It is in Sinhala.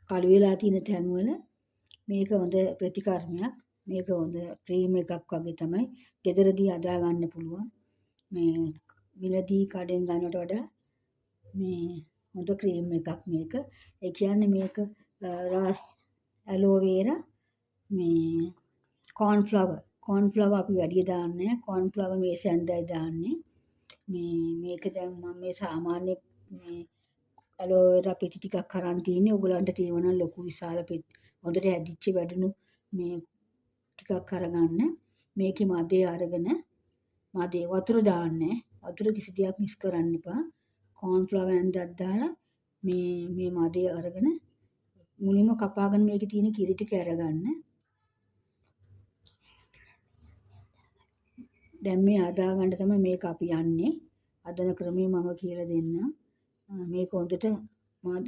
කළු වෙලා තියෙන තැන්වල මේක හොඳ ප්‍රතිකර්මයක්. මේක හොඳ ක්‍රීම් එකක් වගේ තමයි. ගෙදරදී හදා ගන්න පුළුවන්. මේ මිලදී කඩෙන් ගන්නට වඩා මේ හොඳ ක්‍රීම් එකක් මේක. ඒ කියන්නේ මේක රාස් ඇලෝවේරා මේ කෝන්ෆ්ලවර්, කෝන්ෆ්ලවර් අපි වැඩි දාන්නේ නැහැ. කෝන්ෆ්ලවර් මේ සැන්දයි දාන්නේ. මේ මේක දැන් මම මේ සාමාන්‍ය මේ ඇලෝවේරා පෙති ටිකක් අරන් තියෙන්නේ. ඔයගලන්ට තියෙනවා නම් ලොකු විශාල පෙති හොඳට හැදිච්ච වැඩුණු මේ ටිකක් අරගන්න. මේකේ මදේ අරගෙන මදේ වතුර දාන්නේ. වතුර කිසි දෙයක් මිස් කරන්න එපා. කෝන්ෆ්ලවර් ඇන්දක් දාලා මේ මේ මදේ අරගෙන මුලින්ම කපාගෙන මේකේ තියෙන කිරි ටික අරගන්න. දැන් මේ හදා ගන්න තමයි මේක අපි යන්නේ. හදන ක්‍රමය මම කියලා දෙන්නම්. මේක හොඳට මද